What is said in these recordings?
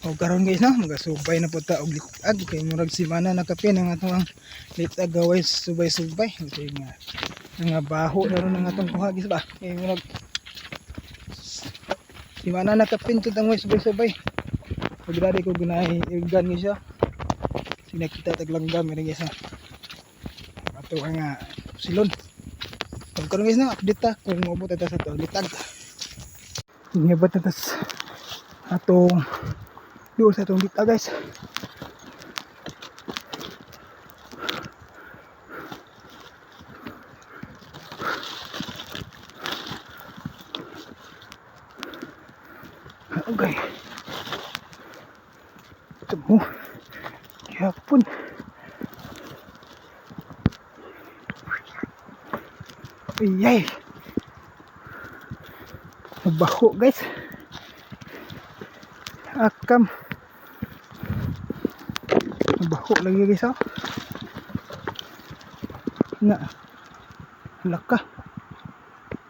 O karon guys, no, magasubay na po ta og litag kay murag simana na kapin ang atong ang litag gaway subay-subay. Kay nga nga baho na ron ang atong kuha guys ba. Kay murag simana na kapin to ang way subay-subay. Pag dali ko gunahi irgan ni siya. Sinakita taglanggam rin guys, no. Ato ang silon. Pag karon guys, no, update ta kung moabot ta sa atong litag. Hingibat na tas atong doon sa atong litag, guys. Okay. Ito mo. Yapon. Ayay. Nabaho, guys. Akam. Nabaho lagi, guys, oh. Nga. Laka.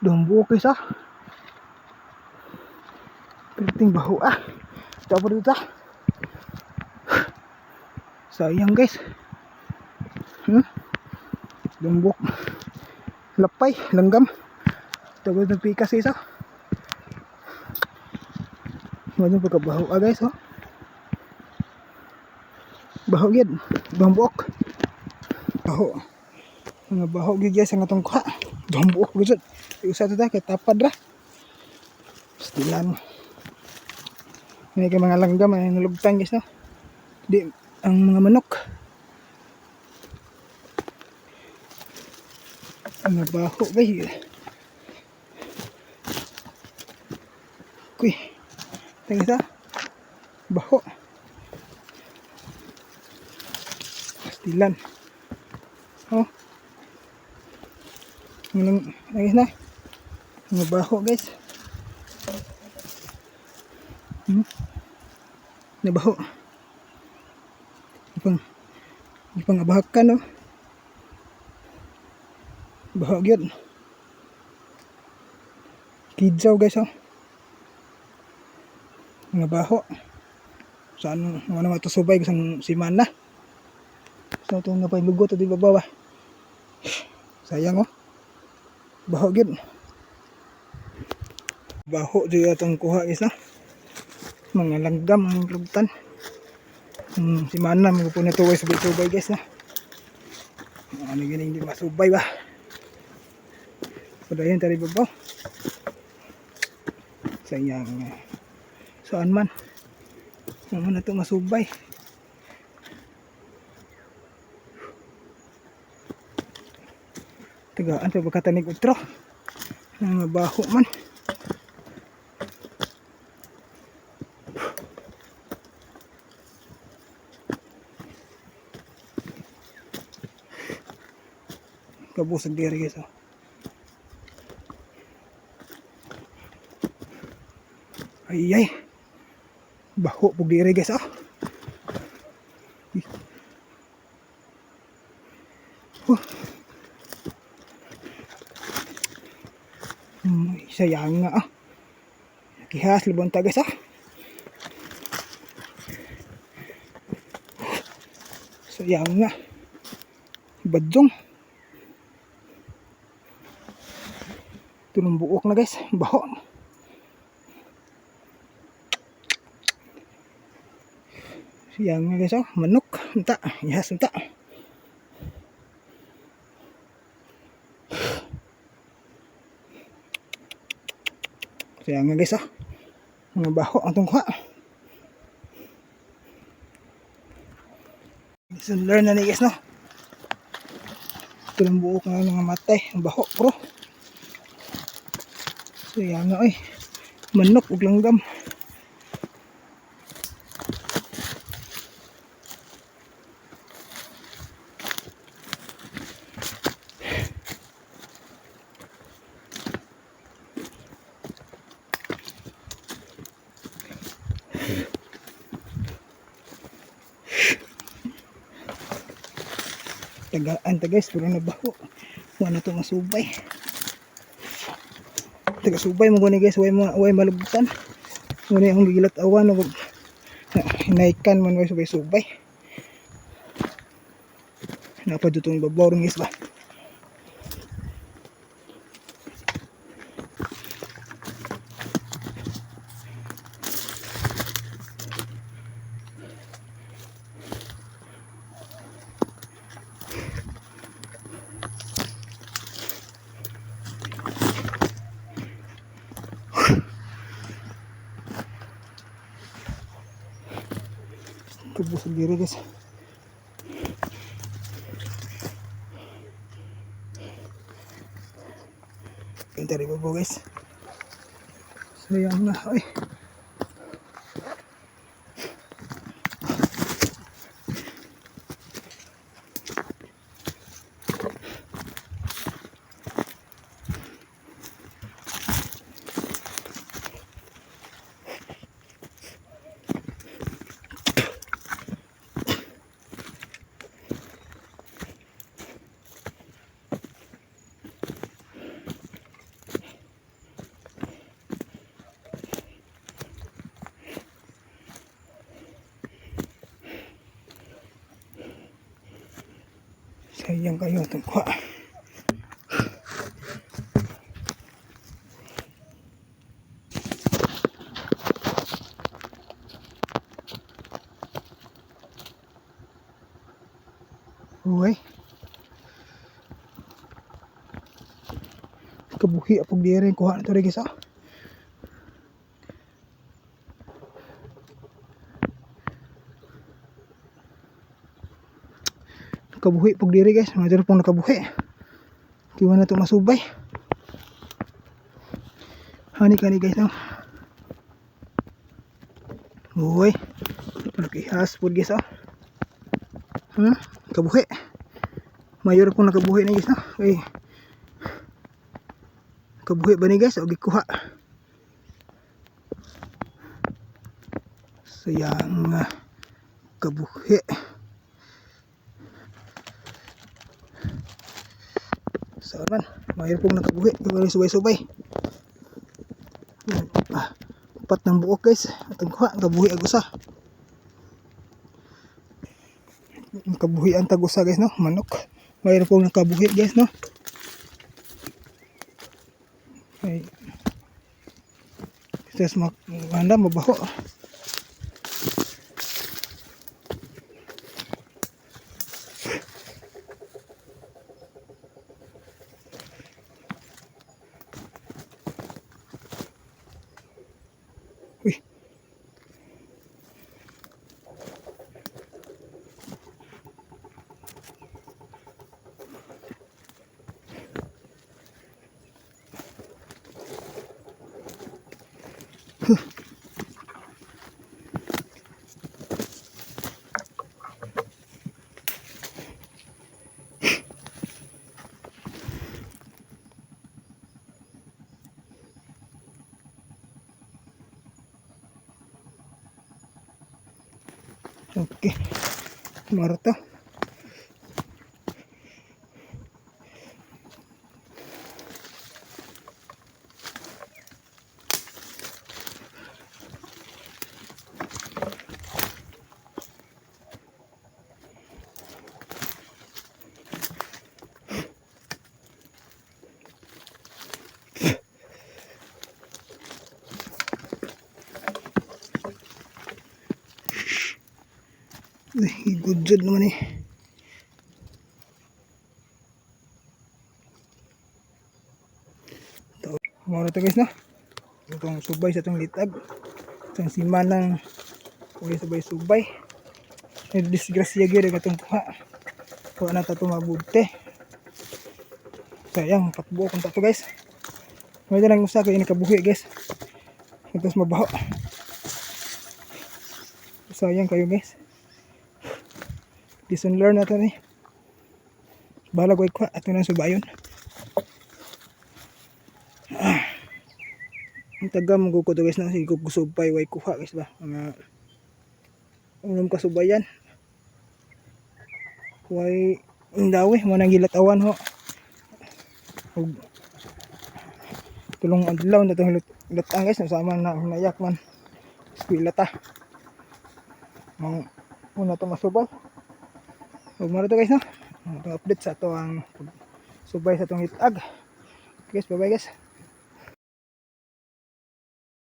Dumbo, guys, ah. Perting baho ah. Ito pa dito ah. Sayang, guys. Dumbok. Lapay, langgam. Ito ba ng pikas isa? Ano pagkabaho ah, guys, oh. Baho gid. Dumbok. Baho. Mga baho gid, guys, ang atong kuha. Dumbok gid. Usa to ta kay tapad ra. Stilan. Ini kay mga langgam ay nalugtan, guys, no. Di ang mga manok. Ang baho, guys. Kuy. Tingnan sa baho. Pastilan. Oh. Ang guys na. Mga baho, guys. Nabaho. Ipang ipang abahakan, no. Baho gyud. Kidsaw, guys, oh. Mga baho. Saan ano naman ito subay sa simana. So ito nga pa lugot di babaw ba. Sayang, oh. Baho gyud. Baho jud atong kuha, guys, no. Mga langgam ang lugtan. Simana mo po na ito subay-subay, guys, no. Ano gini hindi masubay ba. Padayon tari babaw. Sayang. Saan man. Ano na ito masubay. Tagaan pa pagkatanig utro. Ang mabaho man. Kabusag diri, guys, oh. Ay ay. Baho pug diri, guys, oh. Huh. Sayang nga ah. Kihas libon ta, guys, ah. Sayang nga. Badyong. Tulong buok na, guys. Baho. Sayang nga, guys, oh. Manok. Unta. Ihas unta. Sayang nga, guys, oh. Mga baho ang tungkuha. Lesson learn na ni, guys, no. Tulong buok nga mga matay. Ang baho bro. Sayang nga oy. Manok ug langgam. Tagaan ta, guys, pero nabaho. Wala to masubay. Taga subay mo gani, guys, way ma way malugtan. Muna akong gigilat awan og Hinaykan man may subay-subay. Napa dito yung babaw rin, guys, ba? Kabusog diri, guys. Yung babaw, guys. Sayang na. Ay. Sayang kayo itong kuha. Uy. Kabuhi apog diri kuha na to rin, guys, ah. Kabuhi pog diri, guys, mga diri pong nakabuhi. Kiwa na to masubay. Hani kani, guys, no. Uy. Nakihas pod, guys, ah. Kabuhi. Mayor pong nakabuhi na, guys, no. Ay. Kabuhi ba ni, guys? O gikuha. Sayang kabuhi. Saan man? Mayor pong nakabuhi. Kaya subay-subay. Ah, upat ng buok, guys. Atong kuha. Kabuhi ag usa. Kabuhi ang tag-usa, guys, no. Manok. Mayroon pong nakabuhi, guys, no. Ay. Tapos maganda mabaho. Uy. Okay. Marta. Uy, good job naman eh. Ito, mura to, guys, no? Itong subay sa itong litag. Itong simanang uy subay-subay. May disgrasya gyud ang itong kuha. Kuha na ta ito mabuti. Sayang, patbuo kung tato, guys. May lang usa kay nakabuhi, guys. Tapos mabaho. Sayang kayo, guys. Lesson learn natin eh. Balag way kuha ato nang subayon. Ah. Ang taga mo ko to, guys, na sige ko subay way kuha, guys, ba. Mga unom ka subayan. Way indawi mo nang gilatawan ho. Ug tulong adlaw na itong latang, guys, nasama na nayak man. Eskwela ta. Mao una to masubay. Ug mao to, guys, no. Mao to update sa ato ang subay sa atong hitag. Okay, guys, bye bye, guys.